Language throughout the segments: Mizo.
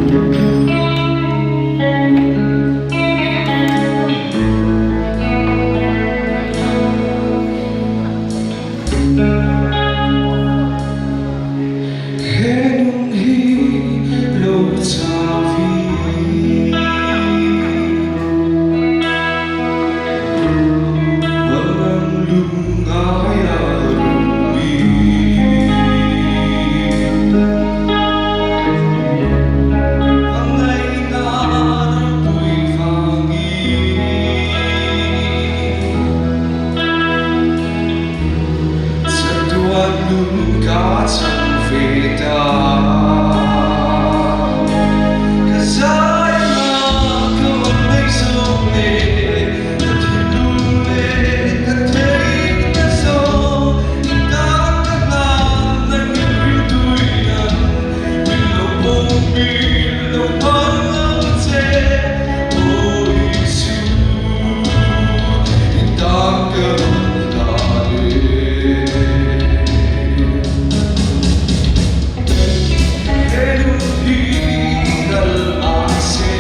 He nun hi lo chau hi Mangang lungngai a run mi. A ngaihna ropui vangin. Chatuan nun ka chang ve ta. Ka zai ma ka awm mai zawng le, ka thinlung le ka theihna zawng i tan ka hlan na min rimtui nan min lo pawm min lo hmang ang che Aw Isu. I tan ka rawn hlan e. He nun hi kal mahse.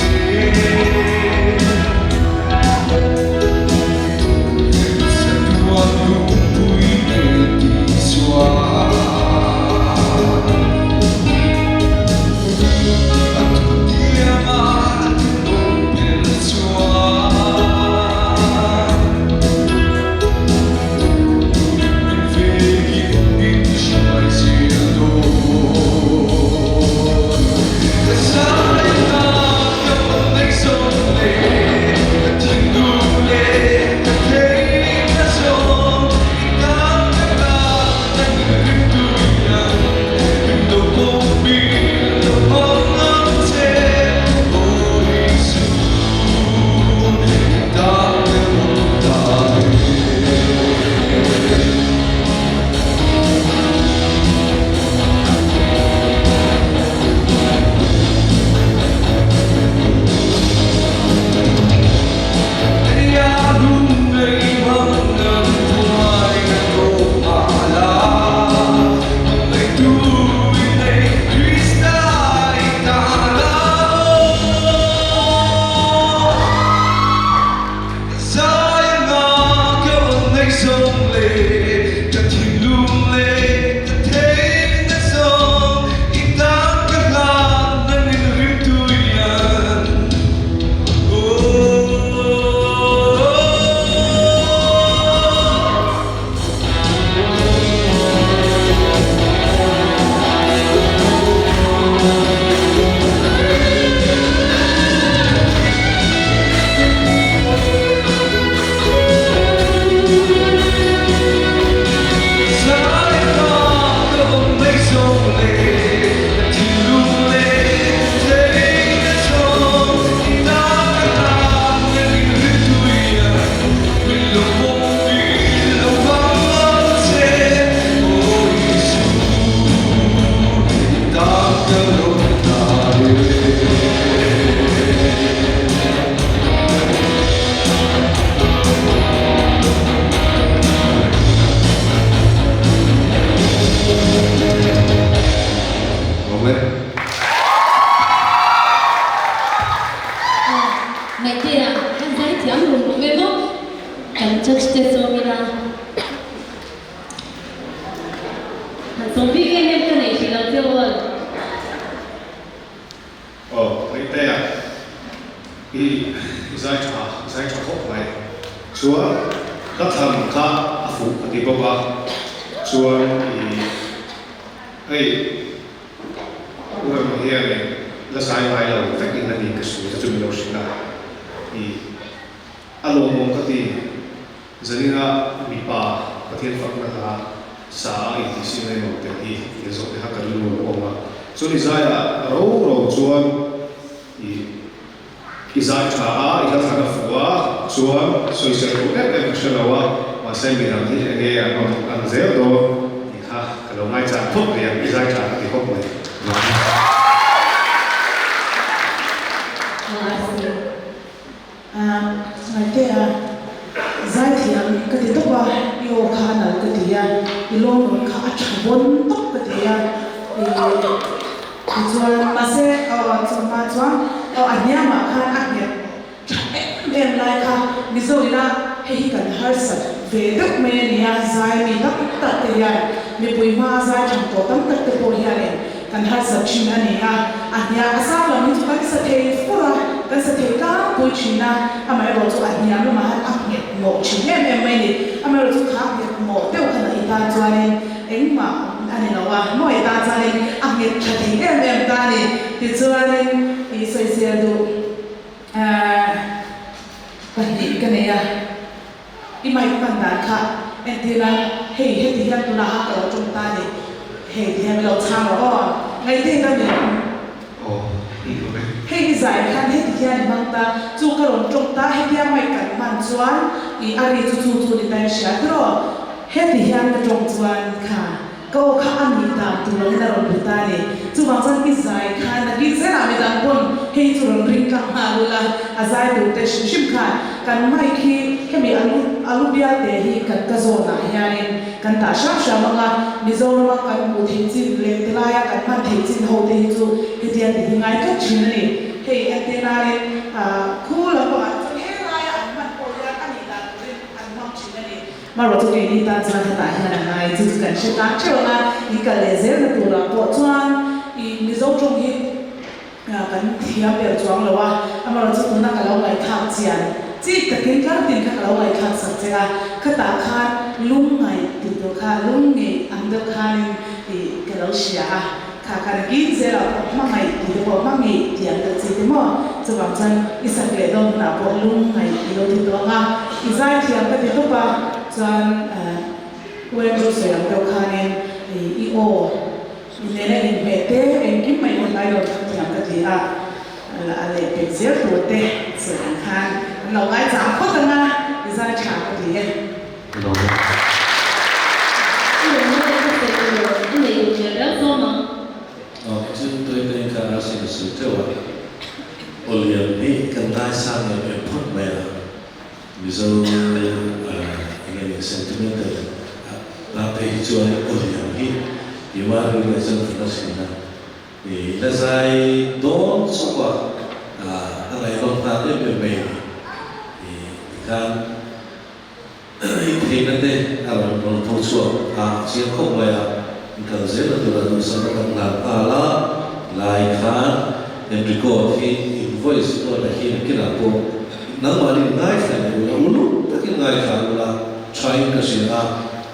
Chatuan lungpui te ti chuan. A thutiama thupawm tel chuan. Min vengin min hruai zel dawn. Ka zaina ka awm zawng leh ka thinlung leh ka theihna zawng i tan ka tan a inrimtui ang. Min lo pawm min lo hmang ang che Aw Isu i tan ka rawn ta e. Ngaihtea kan zaithiam rum rum em aw? Kan judge te sawm ila han sawm bik em em ka nei hrih lo che aw. Aw, Ngaihtea i zai tha, zai tha khawp mai. Chuan ka thlan kha a fuh ka ti bawk a, chuan i hei U Rema hian la zai ngai lo vek in a ni ka sawi te chu min lo hrilh a, i a lawmawm ka ti. Zanina mipa Pathian fakna hla sa a intihsiam emaw tel hi tia zawh te kha ka rilru a lo awm a. Chuan i zaiah ro ro chuan i i zai tha a, i hla thlan a fuh a, chuan sawisel tur em em ka hre lo a, mahse midang hi enge an rawn an zel dawn tih kha ka lo ngaichang phawt mai a, i zai tha ka ti hawk mai. Ngaihtea, Zaithiam ka ti tawp a, i aw kha a nalh ka ti a, i lawmawm kha a tha bawn tawp ka ti a, tichuan. Chuan mahse aw chawhma chuan aw a hniamah khan a nghet tha em em lai kha Mizo ila hei hi kan harsat ve deuh mai a nia, zai mi tam tak te hian mipui hmaa zai thang tawh tam tak te pawh hianin kan harsat thin a ni a, a hniam a sang lam hi chu kan sa thei fur a, kan sa thei tlangpui thin a, amaherawh chu a hniam lamah han a nghet mawh thin em em mai a ni, amaherawh chu kha nghet mawh deuh khan a i tan chuanin engmah a ni lo a, maw i tan chuanin a nghet tha thei em em ta a ni, tichuanin i sawisel duh pahnih ka nei a. I mic hman dan kha entir a, hei heti hian tunah ha ka lo tawng ta ni, hei ti hian min lo chhang rawh aw, ngaihthei ka ni. Aw, i awm e. Hei i zai khan heti hian i hmang ta, chu ka rawn tawng ta, hetia mic kan hman chuan i a ri chu chu chu ni ta in hria tiraw, heti hian ka tawng chuan kha. Ka aw kha a nih dan tur angin a rawn ri ta a ni. Chuvang chuan i zai khan a bik zelah midang pawn hei chu rawn ring tlang nghal ula, a zai tur te hrim hrim khan kan mic hi hemi alu alu bial te hi kan ka zawnah hianin kan dah hram hram ang a, Mizorama kan hmuh theih chin leh ti laia kan hman theih chin ho te hi chu hetia ti hi ngai tlat thin a ni. Hei entirnain khu lampangah te chuan helaia an hman pawh hian a nih dan turin an hmang thin a ni. Hmarawh chu keini tan chuan hetah hian a ngai, chu chu kan hre tlang theuh ang a, i kal leh zelna turah pawh chuan i Mizo tawng hi kan thiam ber chuang lo a, amaherawh chu tuna ka lo ngaihthlak chian chik takin tlar tin kha ka lo ngaihthlak sak che a, khatah khan lungngaih tih tur kha lungngeih ang deuh khanin i ka lo hria a. Kha khan a kin zel ah pawh hmangaih tih te pawh hmangaih tih ang deuh chi te maw? Chuvang chuan i sak leh dawn hunah pawh lungngaih i lo ti tawh ang a, i zaithiam ka ti tawp a, chuan U Andrew sawi ang deuh khanin i aw i nena inhmeh te engkim mai hun lai lo thlang thiam ka ti a, a leh pek zel tur te sawi ang khan an lo ngaichang phawt ang a, i zai tha ka ti e. Awliam hi kan ngaisang em em phawt mai a, Mizo enge ni sentimental tan phei hi chuan awliam hi keimah rilru ah chuan ka la thin a, i la zai dawn chauh a, a ngaihnawm nghal em em mai a ni, tikhan. I theihna te a rawn rawn tho chhuak a chiang khawp mai a, i kal zel na tura duhsakna kan nghal nghal a, lai khan Enrico hi invoice pawh la hi nakinah pawh nangmahni ngaithla leh ula, uluk takin ngaithla ula thain ka hria a,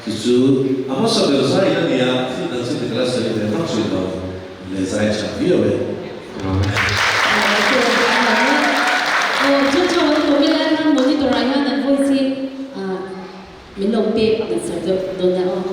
chu chu a hmasa ber zai a nia, thil dang chu dik la sawi ve vak thin lo le zai tha viau e. Monitor ah hian an voice hi min lo pek nasar deuh dawn a aw.